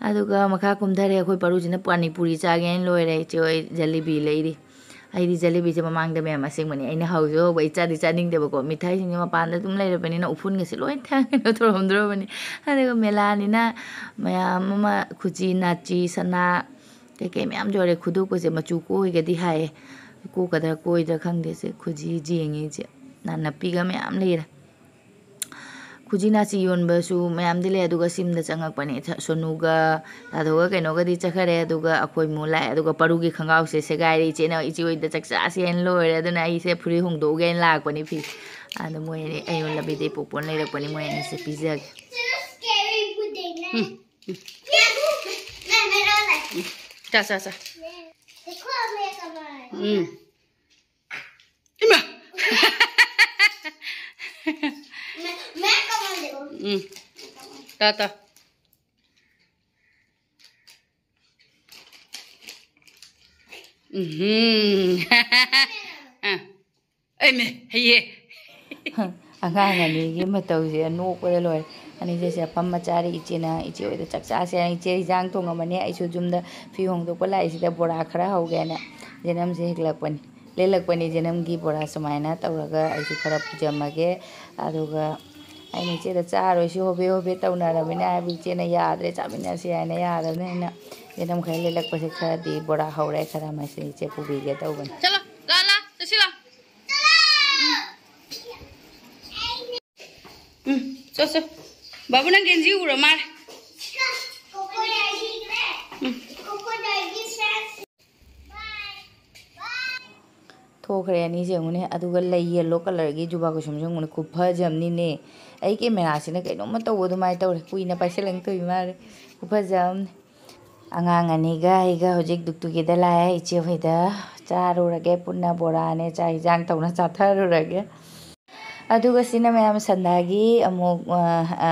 ꯑꯗꯨꯒ ꯃꯈꯥ ꯀꯨꯝꯊꯔꯦ, ꯑꯩꯈꯣꯏ ꯄꯥꯔꯨꯁꯤꯅ ꯄꯥꯅꯤ ꯄꯨꯔꯤ ꯆꯥꯒꯦ ꯍꯥꯏꯅ ꯂꯣꯏꯔꯦ, ꯏꯆꯦ ꯍꯣꯏ ꯖꯦꯂꯤꯕꯤ ꯂꯩꯔꯤ꯫ ꯑꯩꯗꯤ ꯖꯦꯂꯤꯕꯤꯁꯦ ꯃꯃꯥꯡꯗ ꯃꯌꯥꯝ ꯑꯁꯦꯡꯕꯅꯤ ꯑꯩꯅ ꯍꯧꯁꯨ ꯍꯧꯕ, ꯑꯩ ꯆꯥꯗꯤ ꯆꯥꯅꯤꯡꯗꯦꯕꯀꯣ, ꯃꯤꯊꯥꯏꯁꯤꯡꯁꯦ ꯃꯄꯥꯟꯗ ꯑꯗꯨꯝ ꯂꯩꯔꯕꯅꯤꯅ ꯎꯐꯨꯟꯒꯁꯦ ꯂꯣꯏ ꯊꯥꯡ ꯀꯩꯅꯣ ꯇꯧꯔꯝꯗ꯭ꯔꯕꯅꯤ꯫ ꯑꯗꯨꯒ ꯃꯦꯂꯥꯅꯤꯅ ꯃꯌꯥꯝ ꯑꯃ ꯈꯨꯖꯤ ꯅꯥꯆꯤ ꯁꯅꯥ ꯀꯩꯀꯩ ꯃꯌꯥꯝ ꯌꯣꯜꯂꯦ꯫ ꯈꯨꯗꯣꯞꯀꯁꯦ ꯃꯆꯨ ꯀꯣꯏꯒꯗꯤ ꯍꯥꯏꯌꯦ, ꯀꯣꯛꯀꯗ꯭ꯔꯥ ꯀꯣꯏꯗ꯭ꯔꯥ ꯈꯪꯗꯦ꯫ ꯁꯦ ꯈꯨꯖꯤ ꯌꯦꯡꯉꯤ ꯏꯆꯦ, ꯅꯥꯅꯞꯄꯤꯒ ꯃꯌꯥꯝ ꯂꯩꯔꯦ꯫ ꯈꯨꯖꯤ ꯅꯥꯆꯤ ꯌꯣꯟꯕꯁꯨ ꯃꯌꯥꯝꯗꯤ ꯂꯩ꯫ ꯑꯗꯨꯒ ꯁꯤꯝꯗ ꯆꯪꯉꯛꯄꯅꯦ, ꯁꯣꯅꯨꯒ ꯇꯥꯗꯣꯒ ꯀꯩꯅꯣꯒꯗꯤ ꯆꯠꯈꯔꯦ꯫ ꯑꯗꯨꯒ ꯑꯩꯈꯣꯏ ꯃꯨ ꯂꯥꯛꯑꯦ꯫ ꯑꯗꯨꯒ ꯄꯔꯨꯒꯤ ꯈꯣꯡꯒ꯭ꯔꯥꯎꯁꯦ ꯁꯦꯒꯥꯏꯔꯦ꯫ ꯏꯆꯦꯅ ꯏꯆꯦ ꯍꯣꯏꯗ ꯆꯥꯛ ꯆꯥꯁꯦꯅ ꯂꯣꯏꯔꯦ, ꯑꯗꯨꯅ ꯑꯩꯁꯦ ꯐꯨꯔꯤꯠ ꯍꯣꯡꯗꯣꯛꯎꯒꯦꯅ ꯂꯥꯛꯄꯅꯤ꯫ ꯐꯤ ꯑꯗꯣ ꯃꯣꯏ ꯑꯅꯤ ꯑꯩꯉꯣꯟꯗ ꯂꯝꯕꯤꯗ ꯏꯄꯣꯛꯄꯣꯟ ꯂꯩꯔꯛꯄꯅꯤ꯫ ꯃꯣꯏ ꯑꯅꯤꯁꯦ ꯄꯤꯖꯒꯦ꯫ ꯎꯝ, ꯎꯝ꯫ ꯆꯥ, ꯆꯥ, ꯆꯥ꯫ ꯎꯝ꯫ ꯏꯃꯥ! ꯎꯝ꯫ ꯇꯥ, ꯇꯥ꯫ ꯎꯝ꯫ ꯑ꯫ ꯑꯩꯃꯦ, ꯍꯩꯌꯦ꯫ ꯑꯉꯥꯡ ꯑꯅꯤꯒꯤ ꯃꯇꯧꯁꯦ ꯅꯣꯛꯄꯗ ꯂꯣꯏꯔꯦ꯫ ꯑꯅꯤꯁꯦ ꯁꯤꯗ ꯐꯝꯃ ꯆꯥꯔꯤ꯫ ꯏꯆꯦꯅ ꯏꯆꯦ ꯍꯣꯏꯗ ꯆꯥꯛ ꯆꯥꯁꯦ ꯍꯥꯏꯅ ꯏꯆꯦ ꯏꯟꯖꯥꯡ ꯊꯣꯡꯉꯝꯃꯅꯤ꯫ ꯑꯩꯁꯨ ꯌꯨꯝꯗ ꯐꯤ ꯍꯣꯡꯗꯣꯛꯄ ꯂꯥꯛꯏꯁꯤꯗ ꯕꯣꯔꯥ ꯈꯔ ꯍꯧꯒꯦꯅ ꯖꯦꯅꯝꯁꯦ ꯍꯦꯛꯂꯛꯄꯅꯤ꯫ ꯂꯦꯜꯂꯛꯄꯅꯤ ꯖꯦꯅꯝꯒꯤ ꯕꯣꯔꯥ ꯁꯨꯃꯥꯏꯅ ꯇꯧꯔꯒ ꯑꯩꯁꯨ ꯈꯔ ꯄꯨꯖꯝꯃꯒꯦ꯫ ꯑꯗꯨꯒ ꯑꯩꯅ ꯏꯆꯦꯗ ꯆꯥꯔꯣꯏꯁꯤ ꯍꯣꯕꯦ ꯍꯣꯕꯦ ꯇꯧꯅꯔꯕꯅꯤꯅ ꯍꯥꯏꯕ, ꯏꯆꯦꯅ ꯌꯥꯗ꯭ꯔꯦ ꯆꯥꯃꯤꯟꯅꯁꯤ ꯍꯥꯏꯅ ꯌꯥꯗꯕꯅꯤꯅ ꯑꯩꯅ ꯖꯦꯅꯝ ꯈꯔ ꯂꯦꯜꯂꯛꯄꯁꯦ ꯈꯔꯗꯤ ꯕꯣꯔꯥ ꯍꯧꯔꯦ, ꯈꯔ ꯃꯁꯤ ꯏꯆꯦ ꯄꯨꯕꯤꯒꯦ ꯇꯧꯕꯅꯤ꯫ ꯆꯠꯂꯣ, ꯂꯥꯛꯑꯣ, ꯂꯥꯛꯑꯣ, ꯆꯠꯁꯤ ꯂꯥꯛꯑꯣ꯫ ꯎꯝ꯫ ꯎꯝ, ꯆꯠ, ꯆꯠ꯫ ꯕꯥꯕꯨ, ꯅꯪ ꯒꯦꯟꯖꯤ ꯎꯔ ꯃꯥꯜꯂꯦ꯫ ꯎꯝ꯫ ꯊꯣꯛꯈ꯭ꯔꯦ ꯑꯅꯤꯁꯦ ꯌꯦꯡꯉꯨꯅꯦ꯫ ꯑꯗꯨꯒ ꯂꯩ yellow colourꯒꯤ ꯖꯨꯕꯥ ꯀꯨꯁꯨꯝꯁꯦ ꯌꯦꯡꯉꯨꯅꯦ, ꯈꯨꯐꯖ ꯑꯃꯅꯤꯅꯦ꯫ ꯑꯩ cameraꯁꯤꯅ ꯀꯩꯅꯣꯝꯃ ꯇꯧꯕ ꯑꯗꯨꯃꯥꯏꯅ ꯇꯧꯔꯦ, ꯀꯨꯏꯅ ꯄꯥꯏꯁꯜꯂꯛꯇꯣꯏ ꯃꯥꯜꯂꯦ꯫ ꯈꯨꯐꯖ ꯑꯃꯅꯤ꯫ ꯑꯉꯥꯡ ꯑꯅꯤꯒ ꯑꯩꯒ ꯍꯧꯖꯤꯛ ꯗꯨꯛꯇꯨꯒꯤꯗ ꯂꯥꯛꯑꯦ, ꯏꯆꯦ ꯍꯣꯏꯗ ꯆꯥꯔꯨꯔꯒꯦ ꯄꯨꯟꯅ, ꯕꯣꯔꯥꯅꯦ ꯆꯥꯛ ꯍꯤꯟꯖꯥꯡ ꯇꯧꯅ ꯆꯥꯊꯔꯨꯔꯒꯦ꯫ ꯑꯗꯨꯒ ꯁꯤꯅ ꯃꯌꯥꯝ ꯁꯟꯗꯥꯒꯤ ꯑꯃꯨꯛ, ꯑ, ꯑ,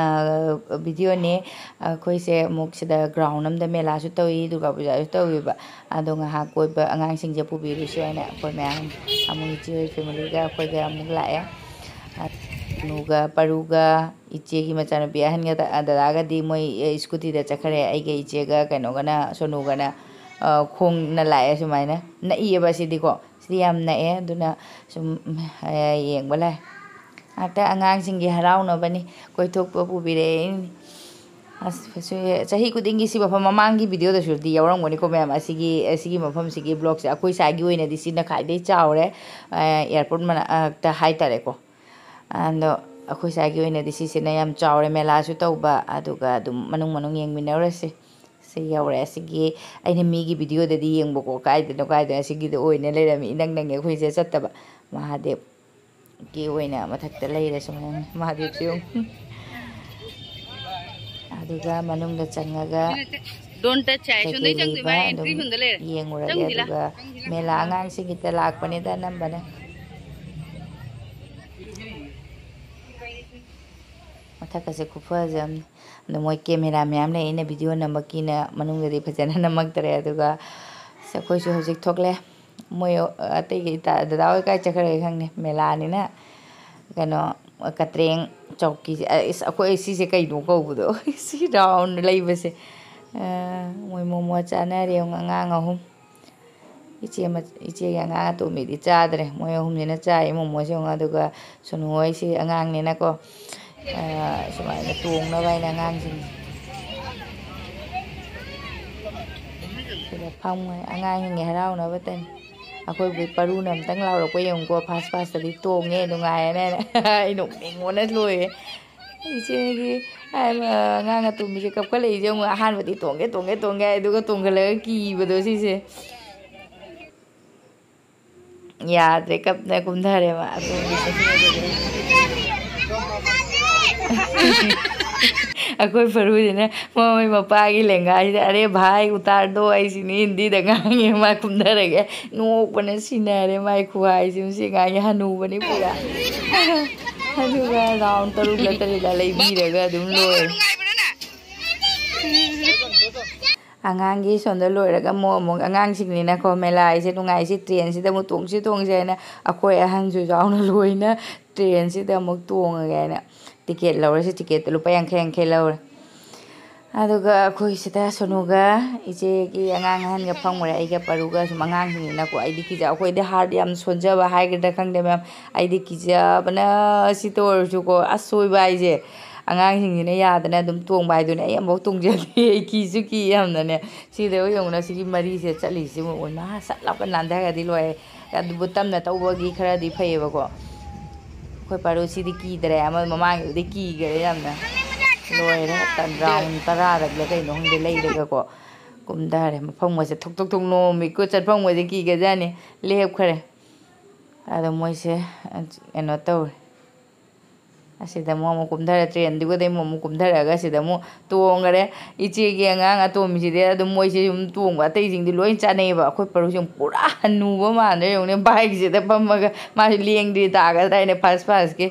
videoꯅꯦ꯫ ꯑꯩꯈꯣꯏꯁꯦ ꯑꯃꯨꯛ ꯁꯤꯗ ground ꯑꯃꯗ ꯃꯦꯂꯥꯁꯨ ꯇꯧꯏ, ꯗꯨꯔꯒꯥ ꯄꯨꯖꯥꯁꯨ ꯇꯧꯏꯕ꯫ ꯑꯗꯣ ꯉꯥꯏꯍꯥꯛ ꯀꯣꯏꯕ ꯑꯉꯥꯡꯁꯤꯡꯁꯦ ꯄꯨꯕꯤꯔꯨꯁꯤ ꯍꯥꯏꯅ ꯑꯩꯈꯣꯏ ꯃꯌꯥꯝ ꯑꯃꯨꯛ ꯏꯆꯦ ꯍꯣꯏ familyꯒ ꯑꯩꯈꯣꯏꯒ ꯑꯃꯨꯛ ꯂꯥꯛꯑꯦ꯫ ꯅꯨꯒ ꯄꯔꯨꯒ ꯏꯆꯦꯒꯤ ꯃꯆꯥꯅꯨꯄꯤ ꯑꯍꯟꯒ ꯗ-, ꯗꯗꯥꯒꯗꯤ ꯃꯣꯏ, ꯑꯦ, scootyꯗ ꯆꯠꯈ꯭ꯔꯦ꯫ ꯑꯩꯒ ꯏꯆꯦꯒ ꯀꯩꯅꯣꯒꯅ, ꯁꯣꯅꯨꯒꯅ, ꯑ, ꯈꯣꯡꯅ ꯂꯥꯛꯑꯦ꯫ ꯁꯨꯃꯥꯏꯅ ꯅꯛꯏꯌꯦꯕ ꯁꯤꯗꯤꯀꯣ꯫ ꯁꯤꯗꯤ ꯌꯥꯝ ꯅꯛꯑꯦ꯫ ꯑꯗꯨꯅ ꯁꯨꯝ, ꯑ, ꯌꯦꯡꯕ ꯂꯥꯛꯑꯦ꯫ ꯉꯥꯛꯇ ꯑꯉꯥꯡꯁꯤꯡꯒꯤ ꯍꯔꯥꯎꯅꯕꯅꯤ꯫ ꯀꯣꯏꯊꯣꯛꯄ ꯄꯨꯕꯤꯔꯛꯏꯅꯤ꯫ ꯑꯁ, ꯐꯁꯨ-, ꯆꯍꯤ ꯈꯨꯗꯤꯡꯒꯤ ꯁꯤ ꯃꯐꯝ, ꯃꯃꯥꯡꯒꯤ videoꯗꯁꯨꯗꯤ ꯌꯥꯎꯔꯝꯒꯅꯤꯀꯣ ꯃꯌꯥꯝ꯫ ꯑꯁꯤꯒꯤ, ꯑꯁꯤꯒꯤ ꯃꯐꯝꯁꯤꯒꯤ vlogꯁꯦ ꯑꯩꯈꯣꯏ ꯁ꯭ꯋꯥꯏꯒꯤ ꯑꯣꯏꯅꯗꯤ ꯁꯤꯅ ꯈ꯭ꯋꯥꯏꯗꯒꯤ ꯆꯥꯎꯔꯦ, ꯑ, airport ꯃꯅꯥꯛꯇ ꯍꯥꯏꯇꯥꯔꯦꯀꯣ꯫ ꯑꯗꯣ ꯑꯩꯈꯣꯏ ꯁ꯭ꯋꯥꯏꯒꯤ ꯑꯣꯏꯅꯗꯤ ꯁꯤꯁꯤꯅ ꯌꯥꯝ ꯆꯥꯎꯔꯦ, ꯃꯦꯂꯥꯁꯨ ꯇꯧꯕ, ꯑꯗꯨꯒ ꯑꯗꯨꯝ ꯃꯅꯨꯡ ꯃꯅꯨꯡ ꯌꯦꯡꯃꯤꯟꯅꯔꯨꯔꯁꯤ꯫ ꯁꯤ ꯌꯧꯔꯦ꯫ ꯑꯁꯤꯒꯤ ꯑꯩꯅ ꯃꯤꯒꯤ videoꯗꯗꯤ ꯌꯦꯡꯕꯀꯣ, ꯀꯥꯏꯗꯅꯣ ꯀꯥꯏꯗꯅꯣ, ꯑꯁꯤꯒꯤꯗ ꯑꯣꯏꯅ ꯂꯩꯔꯝꯃꯤ꯫ ꯏꯅꯪ ꯅꯪꯉꯦ ꯑꯩꯈꯣꯏꯁꯦ ꯆꯠꯇꯕ꯫ ꯃꯍꯥꯗꯦꯕꯀꯤ ꯑꯣꯏꯅ ꯃꯊꯛꯇ ꯂꯩꯔꯦ ꯁꯨꯃꯥꯏꯅ꯫ ꯃꯍꯥꯗꯦꯕꯁꯨ ꯌꯦꯡꯉꯨ꯫ ꯑꯗꯨꯒ ꯃꯅꯨꯡꯗ ꯆꯪꯉꯒ Don't touch ꯍꯥꯏ꯫ ꯀꯩꯀꯩ ꯁꯣꯝꯗꯩ ꯆꯪꯗꯣꯏ ꯂꯩꯕ ꯃꯥ ꯑꯗꯨꯝ entry ꯍꯨꯟꯗ ꯂꯩꯔꯦ꯫ ꯌꯦꯡꯉꯨꯔꯒꯦ꯫ ꯆꯪꯁꯤꯂꯥ꯫ ꯑꯗꯨꯒ ꯃꯦꯂꯥ ꯑꯉꯥꯡꯁꯤꯡꯒꯤꯗ ꯂꯥꯛꯄꯅꯤꯗ ꯑꯅꯝꯕꯅ꯫ ꯃꯊꯛꯀꯁꯦ ꯈꯨꯐꯖ ꯑꯃꯅꯤ꯫ ꯑꯗꯣ ꯃꯣꯏ camera ꯃꯌꯥꯝ ꯂꯩ, ꯑꯩꯅ video ꯅꯝꯃꯛꯀꯤꯅ ꯃꯅꯨꯡꯗꯗꯤ ꯐꯖꯅ ꯅꯝꯃꯛꯇꯔꯦ꯫ ꯑꯗꯨꯒ ꯑꯁ, ꯑꯩꯈꯣꯏꯁꯨ ꯍꯧꯖꯤꯛ ꯊꯣꯛꯂꯦ꯫ ꯃꯣꯏ ꯑꯇꯩꯒꯤ ꯏꯇꯥ-, ꯗꯗꯥ ꯍꯣꯏ ꯀꯥꯏ ꯆꯠꯈ꯭ꯔꯒꯦ ꯈꯪꯗꯦ, ꯃꯦꯂꯥꯅꯤꯅ꯫ ꯀꯩꯅꯣ, ꯀꯇ꯭ꯔꯦꯡ ꯆꯧꯀꯤꯁꯦ, ꯑ, ꯏꯁ, ꯑꯩꯈꯣꯏ ꯁꯤꯁꯦ ꯀꯩꯅꯣ ꯀꯧꯕꯗꯣ? ꯁꯤ round ꯂꯩꯕꯁꯦ꯫ ꯑ, ꯃꯣꯏ ꯃꯣꯃꯣ ꯆꯥꯅꯔꯦ, ꯌꯦꯡꯉꯨ, ꯑꯉꯥꯡ ꯑꯍꯨꯝ꯫ ꯏꯆꯦ ꯃ-, ꯏꯆꯦꯒꯤ ꯑꯉꯥꯡ ꯑꯇꯣꯝꯕꯤꯗꯤ ꯆꯥꯗ꯭ꯔꯦ꯫ ꯃꯣꯏ ꯑꯍꯨꯝꯁꯤꯅ ꯆꯥꯏ ꯃꯣꯃꯣꯁꯦ꯫ ꯌꯦꯡꯉꯣ, ꯑꯗꯨꯒ ꯁꯣꯅꯨ ꯍꯣꯏꯁꯤ ꯑꯉꯥꯡꯅꯤꯅꯀꯣ, ꯑ, ꯁꯨꯃꯥꯏꯅ ꯇꯣꯡꯅꯕ ꯍꯥꯏꯅ ꯑꯉꯥꯡꯁꯤꯡꯁꯦ ꯁꯤꯗ ꯐꯝꯈ꯭ꯔꯦ꯫ ꯑꯉꯥꯡꯁꯤꯡꯒꯤ ꯍꯔꯥꯎꯅꯕꯇꯅꯤ꯫ ꯑꯩꯈꯣꯏꯕꯨ ꯄꯔꯨꯅ ꯑꯝꯇꯪ ꯂꯥꯎꯔꯛꯄ ꯌꯦꯡꯉꯨꯀꯣ, fast fastꯇꯗꯤ ꯇꯣꯡꯉꯦ, ꯅꯨꯡꯉꯥꯏꯔꯦꯅꯦ ꯍꯥꯏꯅ꯫ ꯑꯩ ꯅꯣꯛꯅꯤꯡꯕꯅ ꯂꯣꯏꯔꯦ꯫ ꯏꯆꯦꯒꯤ, ꯑ, ꯑꯉꯥꯡ ꯑꯇꯣꯝꯕꯤꯁꯦ ꯀꯞꯈꯠꯂꯛꯏꯁꯦ ꯌꯦꯡꯉꯨ꯫ ꯑꯍꯥꯟꯕꯗꯤ ꯇꯣꯡꯒꯦ, ꯇꯣꯡꯒꯦ, ꯇꯣꯡꯒꯦ ꯍꯥꯏ, ꯑꯗꯨꯒ ꯇꯣꯡꯈꯠꯂꯒ ꯀꯤꯕꯗꯣ ꯁꯤꯁꯦ꯫ ꯌꯥꯗ꯭ꯔꯦ, ꯀꯞꯅ ꯀꯨꯝꯊꯔꯦ ꯃꯥ꯫ ꯑꯇꯣꯝꯕꯤꯁꯦ꯫ ꯑꯩꯈꯣꯏ ꯄꯔꯨꯁꯤꯅ ꯃꯣꯏ ꯃꯄꯥꯒꯤ ꯂꯦꯡꯒꯥꯁꯤꯗ, "ꯑꯔꯦ ꯚꯥꯏ, ꯎꯇꯥꯔꯗꯣ" ꯍꯥꯏꯁꯤꯅꯤ, ꯍꯤꯟꯗꯤꯗ ꯉꯥꯡꯉꯦ, ꯃꯥ ꯀꯨꯝꯊꯔꯒꯦ꯫ ꯅꯣꯛꯄꯅ ꯁꯤꯅꯔꯦ ꯃꯥꯏ ꯈꯨꯍꯥꯏꯁꯤ꯫ ꯃꯁꯤ ꯑꯉꯥꯡꯁꯦ ꯍꯅꯨꯕꯅꯤ ꯄꯨꯔꯥ꯫ ꯑꯗꯨꯒ ꯔꯥꯎꯟ ꯇꯔꯨꯛꯂ ꯇꯔꯦꯠꯂ ꯂꯩꯕꯤꯔꯒ ꯑꯗꯨꯝ ꯂꯣꯏꯔꯦ꯫ ꯑꯉꯥꯡꯒꯤ ꯁꯣꯝꯗ ꯂꯣꯏꯔꯒ ꯑꯃꯨꯛ ꯑꯃꯨꯛ ꯑꯉꯥꯡꯁꯤꯡꯅꯤꯅꯀꯣ, ꯃꯦꯂꯥ ꯍꯥꯏꯁꯦ ꯅꯨꯡꯉꯥꯏꯁꯤ, ꯇ꯭ꯔꯦꯟꯁꯤꯗ ꯑꯃꯨꯛ ꯇꯣꯡꯁꯤ ꯇꯣꯡꯁꯤ ꯍꯥꯏꯅ ꯑꯩꯈꯣꯏ ꯑꯍꯟꯁꯨ ꯌꯥꯎꯅ ꯂꯣꯏꯅ ꯇ꯭ꯔꯦꯟꯁꯤꯗ ꯑꯃꯨꯛ ꯇꯣꯡꯉꯒꯦ ꯍꯥꯏꯅ ꯇꯤꯀꯦꯠ ꯂꯧꯔꯁꯤ꯫ ꯇꯤꯀꯦꯠꯇꯣ ꯂꯨꯄꯥ ꯌꯥꯡꯈꯩ ꯌꯥꯡꯈꯩ ꯂꯧꯔꯦ꯫ ꯑꯗꯨꯒ ꯑꯩꯈꯣꯏ ꯁꯤꯗ ꯁꯣꯅꯨꯒ ꯏꯆꯦꯒꯤ ꯑꯉꯥꯡ ꯑꯍꯟꯒ ꯐꯝꯈ꯭ꯔꯦ꯫ ꯑꯩꯒ ꯄꯥꯔꯨꯒ ꯁꯨꯝ ꯑꯉꯥꯡꯁꯤꯡꯅꯤꯅꯀꯣ, ꯑꯩꯗꯤ ꯀꯤꯖ-, ꯑꯩꯈꯣꯏꯗꯤ ꯍꯥꯔꯠ ꯌꯥꯝ ꯁꯣꯟꯖꯕ ꯍꯥꯏꯒꯗ꯭ꯔꯥ ꯈꯪꯗꯦ ꯃꯌꯥꯝ, ꯑꯩꯗꯤ ꯀꯤꯖꯕꯅ ꯁꯤꯇ ꯑꯣꯏꯔꯁꯨꯀꯣ, ꯑꯁ ꯁꯣꯏꯕ ꯍꯥꯏꯁꯦ꯫ ꯑꯉꯥꯡꯁꯤꯡꯁꯤꯅ ꯌꯥꯗꯅ ꯑꯗꯨꯝ ꯇꯣꯡꯕ ꯍꯥꯏꯗꯨꯅꯦ꯫ ꯑꯩ ꯑꯃꯐꯥꯎ ꯇꯣꯡꯖꯗꯦ, ꯑꯩ ꯀꯤꯁꯨ ꯀꯤ ꯌꯥꯝꯅꯅꯦ꯫ ꯁꯤꯗ ꯌꯦꯡꯉꯨꯅ, ꯁꯤꯒꯤ ꯃꯔꯤꯁꯦ ꯆꯠꯂꯤꯁꯤꯕꯨ ꯑꯣꯏꯃꯥ ꯁꯠ ꯂꯥꯞꯄ ꯅꯥꯟꯊꯔꯗꯤ ꯂꯣꯏꯔꯦ꯫ ꯑꯗꯨꯕꯨ ꯇꯞꯅ ꯇꯧꯕꯒꯤ ꯈꯔꯗꯤ ꯐꯩꯌꯦꯕꯀꯣ꯫ ꯑꯩꯈꯣꯏ ꯄꯥꯔꯨꯁꯤꯗꯤ ꯀꯤꯗ꯭ꯔꯦ, ꯑꯃ ꯃꯃꯥꯡꯒꯤꯗꯨꯗꯤ ꯀꯤꯈꯔꯦ ꯌꯥꯝꯅ꯫ ꯂꯣꯏꯔꯦ, ꯇꯟ ꯔꯥꯎꯟ ꯇꯔꯥꯗꯒꯤꯔ ꯀꯩꯅꯣ ꯈꯪꯗꯦ ꯂꯩꯔꯒꯀꯣ ꯀꯨꯝꯊꯔꯦ꯫ ꯃꯐꯝꯒꯁꯦ ꯊꯨꯛ ꯊꯨꯛ ꯊꯨꯛ ꯅꯣꯝꯃꯤꯀꯣ, ꯆꯠꯐꯝꯒꯁꯦ ꯀꯤꯒꯖꯥꯠꯅꯤ꯫ ꯂꯦꯞꯈ꯭ꯔꯦ꯫ ꯑꯗꯣ ꯃꯣꯏꯁꯦ ꯀꯩꯅꯣ ꯇꯧꯔꯦ꯫ ꯑꯁꯤꯗ ꯑꯃꯨꯛ ꯑꯃꯨꯛ ꯀꯨꯝꯊꯔꯦ, ꯇ꯭ꯔꯦꯟꯗꯨꯒꯗꯤ ꯑꯃꯨꯛ ꯑꯃꯨꯛ ꯀꯨꯝꯊꯔꯛꯑꯒ ꯑꯁꯤꯗ ꯑꯃꯨꯛ ꯇꯣꯡꯈꯔꯦ꯫ ꯏꯆꯦꯒꯤ ꯑꯉꯥꯡ ꯑꯇꯣꯝꯕꯤꯁꯤꯗꯤ ꯑꯗꯨꯝ ꯃꯣꯏꯁꯦ ꯁꯨꯝ ꯇꯣꯡꯕ, ꯑꯇꯩꯁꯤꯡꯗꯤ ꯂꯣꯏ ꯆꯥꯅꯩꯌꯦꯕ꯫ ꯑꯩꯈꯣꯏ ꯄꯔꯨꯁꯦ ꯄꯨꯔꯥ ꯍꯟꯅꯨꯕ ꯃꯥꯟꯗ꯭ꯔꯦ ꯌꯦꯡꯉꯨꯅꯦ, ꯕꯥꯏꯛꯁꯤꯗ ꯐꯝꯃꯒ ꯃꯥꯁꯨ ꯂꯦꯡꯗ꯭ꯔꯤ ꯇꯥꯒꯗ꯭ꯔꯥ ꯍꯥꯏꯅ ꯐꯥꯔꯁ ꯐꯥꯔꯁꯀꯤ꯫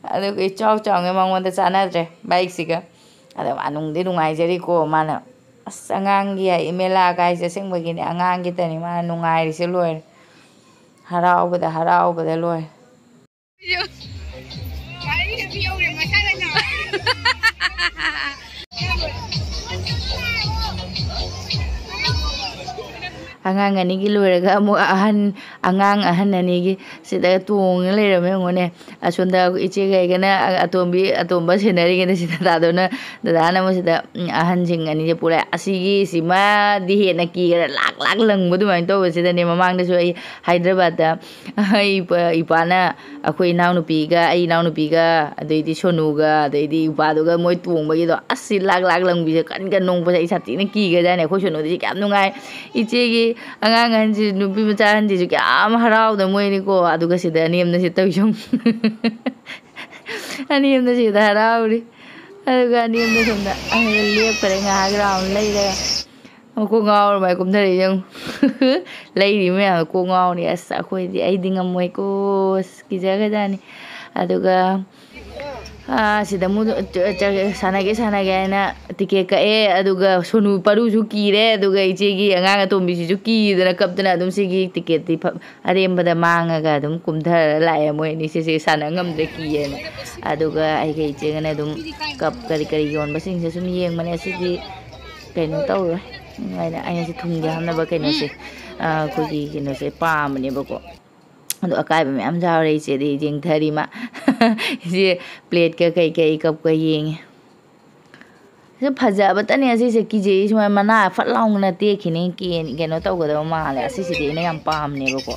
ꯑꯗꯨꯒ ꯏꯆꯥꯎ ꯆꯥꯎꯉꯩ ꯃꯉꯣꯟꯗ ꯆꯥꯟꯅꯗ꯭ꯔꯦ ꯕꯥꯏꯛꯁꯤꯒ꯫ ꯑꯗꯣ ꯃꯥ ꯅꯨꯡꯗꯤ ꯅꯨꯡꯉꯥꯏꯖꯔꯤꯀꯣ ꯃꯥꯅ꯫ ꯑꯁ, ꯑꯉꯥꯡꯒꯤ ꯍꯥꯏ, ꯃꯦꯂꯥ ꯀꯥꯏꯁꯦ ꯑꯁꯦꯡꯕꯒꯤꯅꯦ, ꯑꯉꯥꯡꯒꯤꯇꯅꯤ ꯃꯥꯅ ꯅꯨꯡꯉꯥꯏꯔꯤꯁꯦ ꯂꯣꯏꯔꯦ꯫ ꯍꯔꯥꯎꯕꯗ ꯍꯔꯥꯎꯕꯗ ꯂꯣꯏꯔꯦ꯫ ꯑꯉꯥꯡ ꯑꯅꯤꯒꯤ ꯂꯣꯏꯔꯒ ꯑꯃꯨꯛ ꯑꯍꯟ, ꯑꯉꯥꯡ ꯑꯍꯟ ꯑꯅꯤꯒꯤ ꯁꯤꯗ ꯇꯣꯡꯉ ꯂꯩꯔꯝꯃꯦ ꯌꯦꯡꯉꯨꯅꯦ꯫ ꯑꯁꯣꯝꯗ ꯏꯆꯦꯒ ꯑꯩꯒꯅ ꯑꯇꯣꯝꯕꯤ, ꯑꯇꯣꯝꯕ ꯁꯦꯟꯅꯔꯤꯉꯩꯗ ꯁꯤꯗ ꯇꯥꯗꯣꯅ ꯗꯗꯥꯅ ꯑꯃꯨꯛ ꯁꯤꯗ, ꯎꯝ, ꯑꯍꯟꯁꯤꯡ ꯑꯅꯤꯁꯦ ꯄꯨꯔꯛꯑꯦ꯫ ꯑꯁꯤꯒꯤ ꯁꯤꯃꯗꯤ ꯍꯦꯟꯅ ꯀꯤꯈꯔꯦ, ꯂꯥꯛ ꯂꯥꯛ ꯂꯪꯕ ꯑꯗꯨꯃꯥꯏꯅ ꯇꯧꯕꯁꯤꯗꯅꯦ꯫ ꯃꯃꯥꯡꯗꯁꯨ ꯑꯩ ꯍꯥꯏꯗ꯭ꯔꯕꯥꯗꯇ ꯑꯩ ꯏꯄꯥ-, ꯏꯄꯥꯅ ꯑꯩꯈꯣꯏ ꯏꯅꯥꯎꯅꯨꯄꯤꯒ, ꯑꯩ ꯏꯅꯥꯎꯅꯨꯄꯤꯒ, ꯑꯗꯩꯗꯤ ꯁꯣꯅꯨꯒ, ꯑꯗꯩꯗꯤ ꯏꯄꯥꯗꯨꯒ ꯃꯣꯏ ꯇꯣꯡꯕꯒꯤꯗꯣ, ꯑꯁ, ꯁꯤ ꯂꯥꯛ ꯂꯥꯛ ꯂꯪꯕꯤꯁꯦ ꯀꯟ ꯀꯟ ꯅꯣꯡꯕꯁꯦ ꯑꯩ ꯁꯥꯊꯤꯅ ꯀꯤꯒ꯭ꯔꯖꯥꯠꯅꯦ꯫ ꯑꯩꯈꯣꯏ ꯁꯣꯅꯨꯗꯤ ꯁꯤ ꯀꯌꯥꯝ ꯅꯨꯡꯉꯥꯏ꯫ ꯏꯆꯦꯒꯤ ꯑꯉꯥꯡ ꯑꯍꯟꯁꯤ, ꯅꯨꯄꯤ ꯃꯆꯥ ꯑꯍꯟꯁꯤꯁꯨ ꯀꯌꯥꯝ ꯍꯔꯥꯎꯗꯅ ꯃꯣꯏꯅꯤꯀꯣ꯫ ꯑꯗꯨꯒ ꯁꯤꯗ ꯑꯅꯦꯝꯅ ꯁꯤ ꯇꯧꯔꯤꯁꯦ ꯌꯦꯡꯉꯨ꯫ ꯑꯅꯦꯝꯅ ꯁꯤꯗ ꯍꯔꯥꯎꯔꯤ꯫ ꯑꯗꯨꯒ ꯑꯅꯦꯝꯅ ꯁꯣꯝꯗ ꯑꯩꯅ ꯂꯦꯞꯈꯔꯦ ꯉꯥꯏꯍꯥꯛ ꯔꯥꯎꯟ ꯂꯩꯔꯒ꯫ ꯃꯀꯣꯛ ꯉꯥꯎꯔ ꯃꯥꯏ ꯀꯨꯝꯊꯔꯛꯏ ꯌꯦꯡꯉꯨ꯫ ꯂꯩꯔꯤ ꯃꯌꯥꯝꯗꯣ ꯀꯣꯛ ꯉꯥꯎꯔꯅꯤ꯫ ꯑꯁ, ꯑꯩꯈꯣꯏꯗꯤ, ꯑꯩꯗꯤ ꯉꯝꯃꯣꯏꯀꯣ꯫ ꯑꯁ, ꯀꯤꯖꯈ꯭ꯔꯖꯥꯠꯅꯤ꯫ ꯑꯗꯨꯒ ꯑꯥ, ꯁꯤꯗ ꯑꯃꯨꯛ ꯆ-, ꯆ-, ꯁꯥꯟꯅꯒꯦ ꯁꯥꯟꯅꯒꯦ ꯍꯥꯏꯅ ꯇꯤꯀꯦꯠ ꯀꯛꯑꯦ꯫ ꯑꯗꯨꯒ ꯁꯣꯅꯨ ꯄꯔꯨꯁꯨ ꯀꯤꯔꯦ꯫ ꯑꯗꯨꯒ ꯏꯆꯦꯒꯤ ꯑꯉꯥꯡ ꯑꯇꯣꯝꯕꯤꯁꯤꯁꯨ ꯀꯤꯗꯅ ꯀꯞꯇꯅ ꯑꯗꯨꯝ ꯁꯤꯒꯤ ꯇꯤꯀꯦꯠꯇꯤ ꯐ-, ꯑꯔꯦꯝꯕꯗ ꯃꯥꯡꯉꯒ ꯑꯗꯨꯝ ꯀꯨꯝꯊꯔ ꯂꯥꯛꯑꯦ꯫ ꯃꯣꯏ ꯑꯅꯤꯁꯦ ꯁꯤ ꯁꯥꯟꯅ ꯉꯝꯗ꯭ꯔꯦ ꯀꯤꯌꯦꯅ꯫ ꯑꯗꯨꯒ ꯑꯩꯒ ꯏꯆꯦꯒꯅ ꯑꯗꯨꯝ ꯀꯞ ꯀꯔꯤ ꯀꯔꯤ ꯌꯣꯟꯕꯁꯤꯡꯁꯦ ꯁꯨꯝ ꯌꯦꯡꯕꯅꯦ꯫ ꯑꯁꯤꯗꯤ ꯀꯩꯅꯣ ꯇꯧꯔꯣꯏ꯫ ꯎꯝ, ꯑꯩꯅ, ꯑꯩꯅ ꯁꯤ ꯊꯨꯝꯒꯤ ꯍꯥꯞꯅꯕ ꯀꯩꯅꯣꯁꯦ, ꯑ, ꯑꯩꯈꯣꯏꯒꯤ ꯀꯩꯅꯣꯁꯦ ꯄꯥꯝꯕꯅꯦꯕꯀꯣ꯫ ꯑꯗꯣ ꯑꯀꯥꯏꯕ ꯃꯌꯥꯝ ꯌꯥꯎꯔꯦ꯫ ꯏꯆꯦꯗꯤ ꯌꯦꯡꯊꯔꯤ ꯃꯥ꯫ ꯏꯆꯦ ꯄ꯭ꯂꯦꯠꯀ ꯀꯩꯀꯩ ꯀꯞꯀ ꯌꯦꯡꯉꯤ꯫ ꯁꯤ ꯐꯖꯕꯇꯅꯦ ꯑꯁꯤꯁꯦ ꯀꯤꯖꯩ꯫ ꯁꯨꯃꯥꯏꯅ ꯃꯅꯥ ꯐꯠ ꯂꯥꯎꯅ ꯇꯦꯛꯈꯤꯅꯤ꯫ ꯀꯦꯟ-, ꯀꯩꯅꯣ ꯇꯧꯒꯗꯕ ꯃꯥꯜꯂꯦ꯫ ꯑꯁꯤꯁꯤꯗꯤ ꯑꯩꯅ ꯌꯥꯝ ꯄꯥꯝꯅꯦꯕꯀꯣ꯫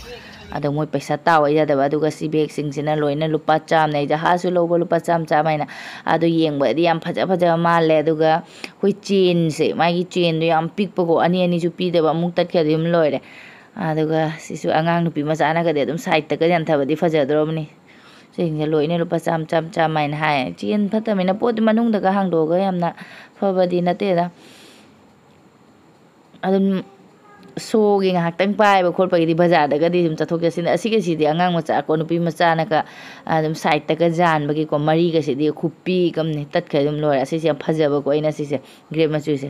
ꯑꯗꯣ ꯃꯣꯏ ꯄꯩꯁꯥ ꯇꯥꯎ ꯌꯥꯗꯕ꯫ ꯑꯗꯨꯒ ꯁꯤ ꯕꯦꯒꯁꯤꯡꯁꯤꯅ ꯂꯣꯏꯅ ꯂꯨꯄꯥ ꯆꯥꯝꯃꯅꯦ꯫ ꯖꯍꯥꯖꯁꯨ ꯂꯧꯕ ꯂꯨꯄꯥ ꯆꯥꯝꯃ ꯆꯥꯝꯃ ꯍꯥꯏꯅ꯫ ꯑꯗꯣ ꯌꯦꯡꯕꯗꯤ ꯌꯥꯝ ꯐꯖ ꯐꯖꯕ ꯃꯥꯜꯂꯦ꯫ ꯑꯗꯨꯒ ꯑꯩꯈꯣꯏ ꯆꯦꯟꯁꯦ, ꯃꯥꯒꯤ ꯆꯦꯟꯗꯣ ꯌꯥꯝ ꯄꯤꯛꯄꯀꯣ꯫ ꯑꯅꯤ ꯑꯅꯤꯁꯨ ꯄꯤꯗꯕ, ꯑꯃꯨꯛ ꯇꯠꯈ꯭ꯔꯗꯤ ꯑꯗꯨꯝ ꯂꯣꯏꯔꯦ꯫ ꯑꯗꯨꯒ ꯁꯤꯁꯨ ꯑꯉꯥꯡ ꯅꯨꯄꯤ ꯃꯆꯥꯅꯒꯗꯤ ꯑꯗꯨꯝ ꯁꯥꯏꯠꯇꯒ ꯌꯥꯟꯊꯕꯗꯤ ꯐꯖꯗ꯭ꯔꯣꯕꯅꯤ꯫ ꯆꯦꯟꯁꯦ ꯂꯣꯏꯅ ꯂꯨꯄꯥ ꯆꯥꯝꯃ, ꯆꯥꯝꯃ, ꯆꯥꯝꯃ ꯍꯥꯏꯅ ꯍꯥꯏ꯫ ꯆꯦꯟ ꯐꯠꯇꯕꯅꯤꯅ ꯄꯣꯠꯇꯤ ꯃꯅꯨꯡꯗꯒ ꯍꯥꯡꯗꯣꯛꯑꯒ ꯌꯥꯝꯅ ꯐꯕꯗꯤ ꯅꯠꯇꯦꯗ꯫ ꯑꯗꯨꯝ ꯁꯣꯒꯤ ꯉꯥꯏꯍꯥꯛꯇꯪ ꯄꯥꯏꯕ ꯈꯣꯠꯄꯒꯤꯗꯤ ꯕꯖꯥꯔꯗꯒꯗꯤ ꯑꯗꯨꯝ ꯆꯠꯊꯣꯛ ꯆꯠꯁꯤꯟ꯫ ꯑꯁꯤꯒꯁꯤꯗꯤ ꯑꯉꯥꯡ ꯃꯆꯥ ꯀꯣ, ꯅꯨꯄꯤ ꯃꯆꯥꯅꯒ ꯑꯗꯨꯝ ꯁꯥꯏꯠꯇꯒ ꯌꯥꯟꯕꯒꯤꯀꯣ, ꯃꯔꯤꯒꯁꯤꯗꯤ ꯈꯨꯄꯤꯛ ꯑꯃꯅꯤ, ꯇꯠꯈ꯭ꯔꯦ ꯑꯗꯨꯝ ꯂꯣꯏꯔꯦ꯫ ꯑꯁꯤꯁꯦ ꯌꯥꯝ ꯐꯖꯕꯀꯣ, ꯑꯩꯅ ꯁꯤꯁꯦ ꯒ꯭ꯔꯦꯞ ꯃꯆꯨꯁꯦ꯫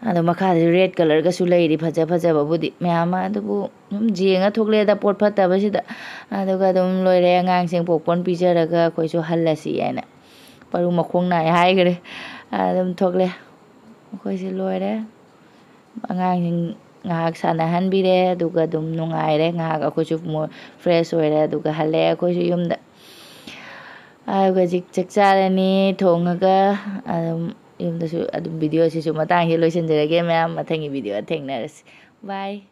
ꯑꯗꯣ ꯃꯈꯥꯗꯁꯨ ꯔꯦꯗ ꯀꯂꯔꯒꯁꯨ ꯂꯩꯔꯤ, ꯐꯖ ꯐꯖꯕꯕꯨꯗꯤ ꯃꯌꯥꯝ ꯑꯃ꯫ ꯑꯗꯨꯕꯨ ꯑꯗꯨꯝ ꯌꯦꯡꯉ ꯊꯣꯛꯂꯛꯑꯦꯗ ꯄꯣꯠ ꯐꯠꯇꯕꯁꯤꯗ꯫ ꯑꯗꯨꯒ ꯑꯗꯨꯝ ꯂꯣꯏꯔꯦ꯫ ꯑꯉꯥꯡꯁꯤꯡ ꯄꯣꯞꯀꯣꯔꯟ ꯄꯤꯖꯔꯒ ꯑꯩꯈꯣꯏꯁꯨ ꯍꯜꯂꯁꯤ ꯍꯥꯏꯅ ꯄꯔꯨ ꯃꯈꯣꯡ ꯅꯥꯏ ꯍꯥꯏꯈ꯭ꯔꯦ꯫ ꯑꯗꯨꯝ ꯊꯣꯛꯂꯛꯑꯦ꯫ ꯑꯩꯈꯣꯏꯁꯦ ꯂꯣꯏꯔꯦ꯫ ꯑꯉꯥꯡꯁꯤꯡ ꯉꯥꯏꯍꯥꯛ ꯁꯥꯟꯅꯍꯟꯕꯤꯔꯦ, ꯑꯗꯨꯒ ꯑꯗꯨꯝ ꯅꯨꯡꯉꯥꯏꯔꯦ꯫ ꯉꯥꯏꯍꯥꯛ ꯑꯩꯈꯣꯏꯁꯨ ꯃꯣ-, ꯐ꯭ꯔꯦꯁ ꯑꯣꯏꯔꯦ, ꯑꯗꯨꯒ ꯍꯜꯂꯛꯑꯦ ꯑꯩꯈꯣꯏꯁꯨ ꯌꯨꯝꯗ꯫ ꯑꯗꯨꯒ ꯍꯧꯖꯤꯛ ꯆꯥꯛ ꯆꯥꯔꯅꯤ ꯊꯣꯡꯉꯒ꯫ ꯑꯗꯨꯝ ꯌꯨꯝꯗꯁꯨ ꯑꯗꯨꯝ ꯚꯤꯗꯤꯑꯣꯁꯤꯁꯨ ꯃꯇꯥꯡꯁꯤꯗ ꯂꯣꯏꯁꯤꯟꯖꯔꯒꯦ ꯃꯌꯥꯝ꯫ ꯃꯊꯪꯒꯤ ꯚꯤꯗꯤꯑꯣꯗ ꯊꯦꯡꯅꯔꯁꯤ꯫ ꯕꯥꯏ꯫